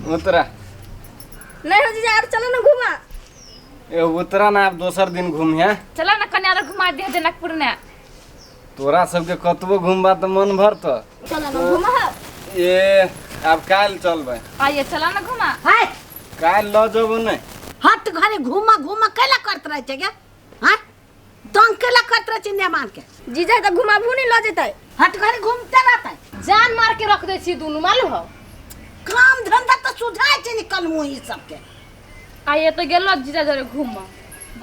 उतरा। नहीं हो जीजा, और चलो ना घुमा। ए उतरा ना, आब दोसर दिन घूमिहे। चला ना कन्या आरो घुमा दिह जनकपुर ने। तोरा सबके कतबो घुमबा तऽ मन भरतौ। चलो ना घुमा। ए आब काल्हि चलबै। आइए चला ना घुमा। है काल्हि लऽ जेबौ नहि। हट घरे घूमा घूमा कैला करत रहै छै गे? हाँ, तंग कैला करत रहै छै मेहमान के? जीजा तऽ घुमाबू नहीं लऽ जेतै। हट घरे घूमते रहतै। जान मार के रख दै छी दुनू, मालूम हो? काम धंधा तऽ सुझाय छै निकल मुँह ई सबके। आइए तऽ गेलो जीजा जरे घूम,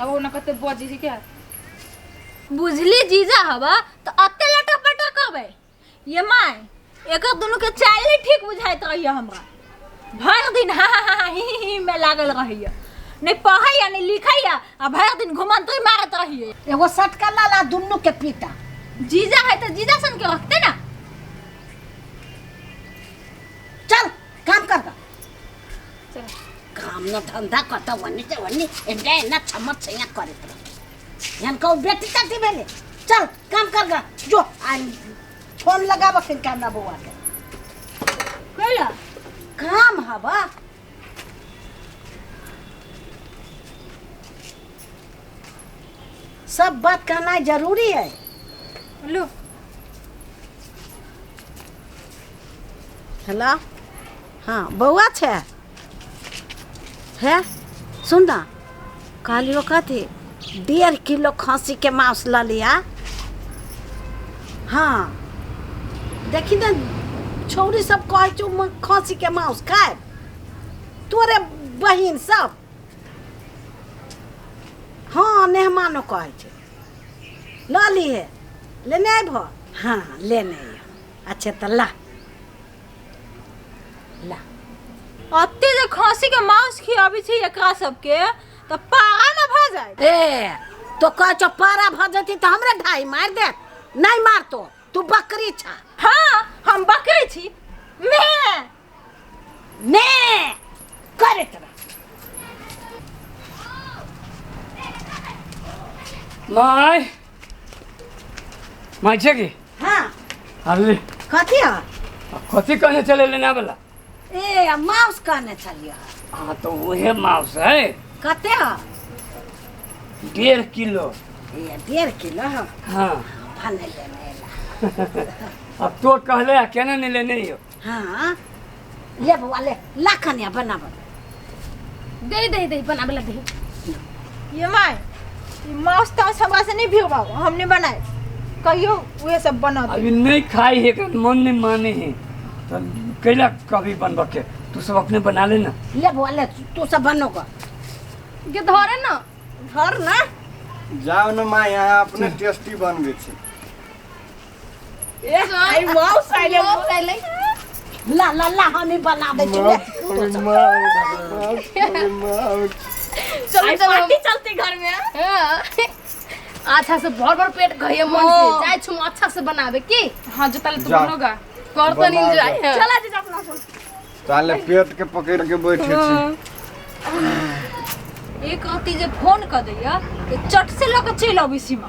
अब ओना कते बजी छै क्या। बुझली जीजा हवा तऽ अते लटर पटर करबै। ये my, एकर दुनू के चाल नहीं ठीक बुझाइत रहिए हमरा। भरि दिन हा हा हा ही ही ही में लागल रहिए, नहीं पढ़ैया नहीं लिखैया, आ भरि दिन घुमंतरी मारत रहिए। एगो सटका लाला दुनू के पीटा। जीजा है तो जीजा सन के रखते ना। चल काम कर। चल। काम न धंधा करता वन्नी से वन्नी एन्ने एन्ना छमक छैया करैत रह। यहाँ कहू बेटी चाटी भेले। चल काम कर गा जो, आ फोन लगाब फिर काम ना बउआ के। कैला काम हवा। सब बात कहना जरूरी है। लो। हेलो, हाँ बउआ छे है? सुन ना, कहलियो कथी, 1.5 किलो खस्सी के मांस ल लिया। हाँ देखी ना, छौरी सब कहै छौ खस्सी के मांस खाए, तोरे बहिन सब। हाँ मेहमानो कहै छै ल लिहे, लेने अयबहो? हाँ लेने अइहो। अच्छा तऽ ला ला। अते जे खस्सी के मांस खियाबै छै एकरा सबके तऽ पारा न भऽ जाय। ए तो कहै छौ पारा भऽ जेतै तऽ हमरे ढाई मारि देत। नहीं मारतो, तू बकरी छा। हाँ हम बकरी छी। मे ने करैत रह। My my छै की? हाँ। अरे कथी है? कथी कहने चले लेना वाला? ए माउस कहने छलियै। हाँ तो वही माउस है। कते है? 1.5 किलो। ए 1.5 किलो है। हाँ। भने लेने एला। अब तो कहले आ केना नहीं लेने यो। हाँ ले बउआ ले, ला कन्या बनाब। दे दे दे बनाबे ला दे। ये my, ई माउस ताउस हमरा से नहीं भिड़बाओ, हम नहीं बनाए। कहियो उहे सब बना दे। अभी नहीं खाई है, एकर मन नहीं माने है तो कैला कभी बनबा के, तू सब अपने बना ले ना। ले बउआ ले, तू सब बनोगा। के धरे ना। धर ना। जाओ ना माँ, यहाँ अपने टेस्टी बनबै छी। ए आई माउस आइले। माउस आइले। ला ला ला हम ही बना दै छी। ले, तू सब। चलो चलो पार्टी चलते घर में। हाँ। अच्छा से भर भर पेट घइए मन से जाय छु अच्छा से बनावे की। हाँ जो ताले तू जा। बनोगा। कर तनी बना जाय। दे। चला जीजा अपना सब। ताले पेट के पकड़ के बैठे छी। एक रति जे फोन कर दैया तो चट से लऽ के चलि अबै सीमा।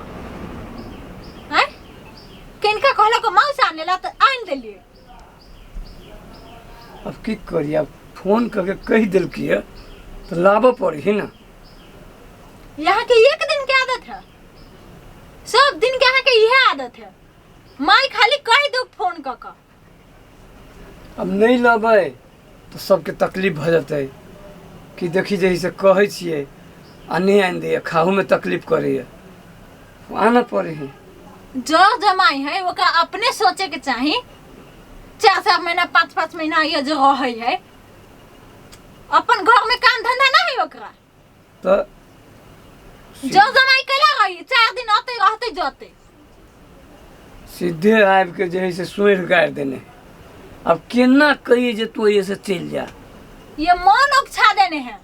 आँय किनका कहलक माउस आने ला तऽ आनि देलियै। अब की करी, अब फोन करके कहि देलकी है तो लाबऽ पड़ी है ना। यहाँ के एक दिन के आदत है, सब दिन के यहाँ के इहे आदत है। माई खाली कहि दो फोन कऽ कऽ। अब नहीं लबै तो सबके तकलीफ भऽ जेतै कि देखी जे से कहै छियै आ नहीं आनि दैया, खाहूमे तकलीफ करैया, आनऽ पड़ै है। जो जमाई है ओकरा अपने सोचे के चाही। 4-4 महीना 5-5 महीना ये जो रहै है, अपन घर में काम धंधा ना है ओकरा। तो जो जमाई कैला रही 4 दिन अते रहते जते सीधे आबि के जे है से सोरि गाड़ि देने। अब केना कहिए जे तू एहिसँ चलि जा। ये मन उकछा देने है,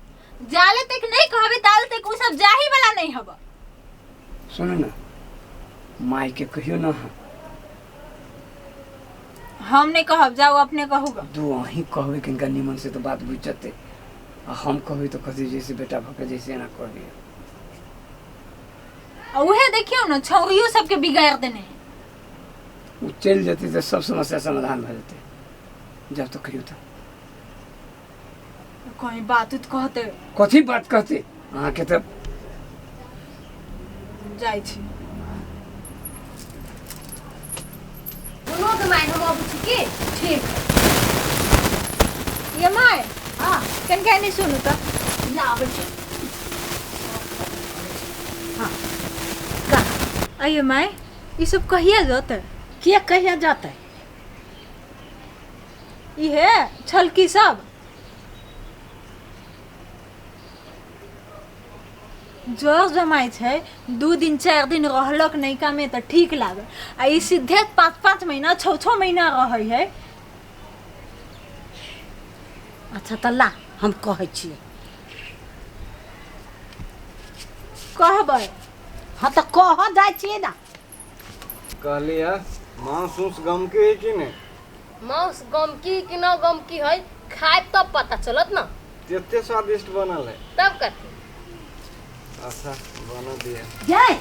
जाले तक नहीं कहबे ताले तक उ सब जाही वाला नहीं हब। सुनू ना, माई के कहियो ना। हम नहीं कहब, जाओ अपने कहूगा। दू अहीं कहबे किनका निमन से तो बात बुझ जते, आ हम कहबे तो कथी जैसे बेटा भके जैसे एना कर दिया। आ उहे देखियो ना छौरियो सबके बिगाड़ देने है। उ चलि जेतै तऽ सब समस्या समाधान भऽ जेतै। जब तक कहियो तो कहीं बात उत कहते। कथी बात कहते अहाँके तऽ? जाइ छी। दुनू के माय हम अबै छी की? ठीक। ये my, हाँ। कनिका नहि सुनू तऽ। ला आबै छी। हाँ, कह। अये माय, ई सब कहिया जतै? के कहिया जतै? इहे छलकी सब जर जमाइ छै, 2 दिन 4 दिन रहलक नैका में तऽ ठीक लागल, आ ई सीधे 5-5 महीना 6-6 महीना रहै है। अच्छा तऽ ला हम कहै छियै। कहबै? हाँ तऽ कह जाइ छियै ना। कहली है मांस उस गमके है कि नहीं? मांस गमकी कि न गमकी है, खाए तब पता चलत ना। एते स्वादिष्ट बनल है तब कथी? अच्छा बना दिया। जय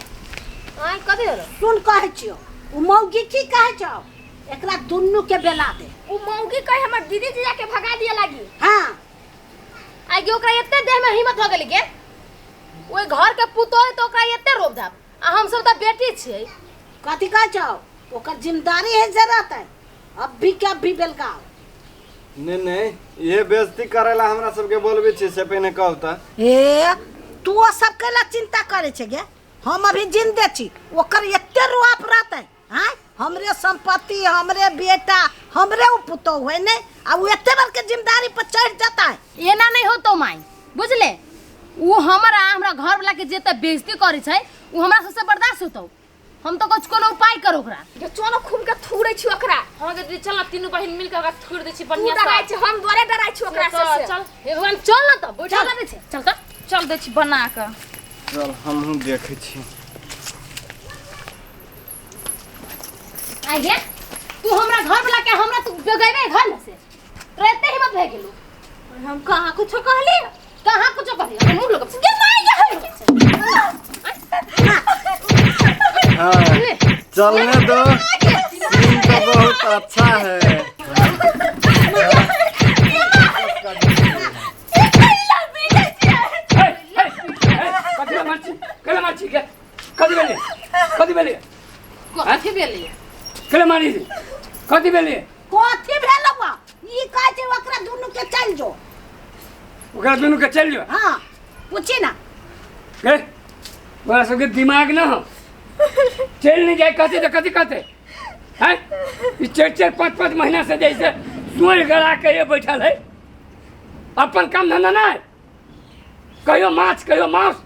आय कथी होलो? सुन कहै छियौ, उ मौगी की कहै छौ, एकरा दुनू के बेला दे। उ मौगी कहे हमर दीदी जीजा के भगा दिया लागी। हाँ। आगे ओकरा एते देह में हिम्मत हो गेली के ओइ घर के पुतोह है तो ओकरा एते रोब धाप, आ हम सब त बेटी छियै। कथी कहै छौ, ओकर जिम्मेदारी है जे रहतै अब भी के अब भी बेलगाओ। नहीं नहीं, ये बेइज्जती करेला हमरा सबके बोलबे छी से पहिने कहू त। ए तू ओ सब के ला चिंता करे छे गे, हम अभी जिंदे छी, ओकर एते रुआप रहतै। हाँ, हमरे संपत्ति, हमरे बेटा, हमरे उ पुतोह है ने, आ उ एते बड़ के जिम्मेदारी पर चढ़ जाता है। एना नहीं होतो माई, बुझले? उ हमरा हमरा घर वाला के जेते बेइज्जती करे छै उ हमरा सबसे बर्दाश्त होतो। हम तो कुछ कोनो उपाय करो ओकरा। जे चलो खूब के थूरै छी ओकरा। हां दीदी चल ना, तीनों बहिन मिल के ओकरा थूर दै छी तू बढ़िया से। डराइ छी, हम द्वारे डराइ छी ओकरा से। चल हे भगवान, चल ना त बैठल रहै छै। चल त चल दै छी बना के। चल हमहूँ देखै छी। आगे तू हमरा घर वाला के हमरा तू बेगैबे घर में से, तोरा एते हिम्मत भए गेलौ? हम कहाँ कुछो कहली? कहाँ कुछो कहली? हम मुंह लोग गे my गे। हाँ चलने दो, सीन तो बहुत अच्छा है। कथी मारছি? केला मारছি के? कथी भेलै? कथी भेलै? कथी भेलै? केला मारी कथी भेलै? कथी भेलौ? ई कहै छै ओकरा दुनू के चल जो। ओकरा दुनू के चल जो? हाँ, पूछी ना। गे ओकरा सबके दिमाग ना हो, चल नहीं जाए कहते तो कथी कहते हैं? ई 4-4 5-5 महीना से जैसे सुई गड़ा के ये बैठल है, अपन काम धंधा ना है। कहियो माछ, कहियो मांस,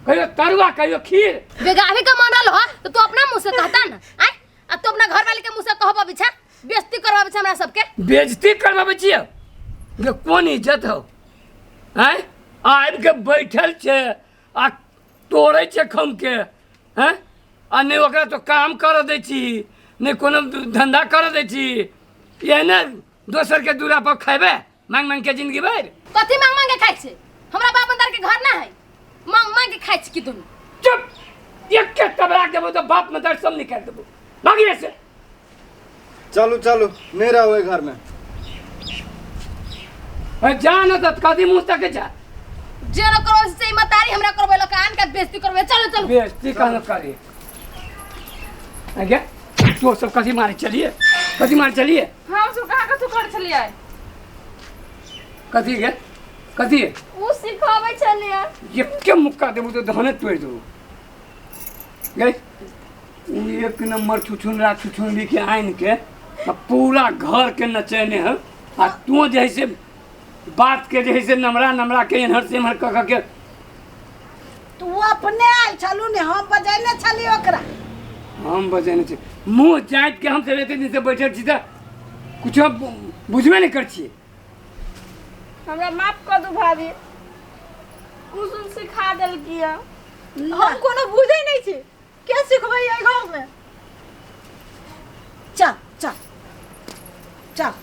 कहियो तरुआ, कहियो खीर। बेगावे के मनल हो तो तू अपना मुंह से कहता ना। आय अब तू अपना घर वाले के मुंह से कहबो बिछा, बेइज्जती करवाबे छै हमरा सबके। बेइज्जती करवाबे छियै? ये कोन इज्जत हो? हैं, आबि के बैठल छै आ तोड़ै छै खम के। हैं, आ नहि ओकरा तो काम करऽ दै छी, नहि कोनो धंधा करऽ दै छी। एहने दोसर के दूरा पर खैबे मांग मांग के जिंदगी भरि। कथी मांग मांग के खाइ छै? हमरा बाप अंदर के घर ना है, मांग मांग के खाइ छै की दुनू? चुप, एक के तबरा देबो तो बाप में दर्द सब निकाल देबो। भागिए से। चलू चलू, नहीं रहो घर में। जा न त कथी मुँह तक जा। जे न करो से मतारी हमरा करबे लोक आन के बेइज्जती करबे। चलो चलो। बेइज्जती कहना करी आगे तू सब कथी मारे चलिए? कथी मारे चलिए? हम सब कहाँ कथू कर छलियै? कथी के कथी उ सिखाबै छलियै। एक मुक्का देबू तो धने तोड़ देबू। गई उ एक नंबर छुछुनरा छुछुनरी के आनि के आ पूरा घर के नचेने है। आ तू जैसे बात के जैसे नमरा नमरा के एन्हर से एम्हर कह के। तू अपने आयल छलू ने, हम बजेने छली ओकरा। हम बजेने छी मुँह जाइत के हम सब एते दिन से बैठल छी त कुछो बुझबे नहीं कर छियै। हमरा माफ कर दू भाभी, कुसुम सिखा देलकी है। हम कोनो बुझै नहीं छी, के सिखबै एहि घर में? चल चल चल।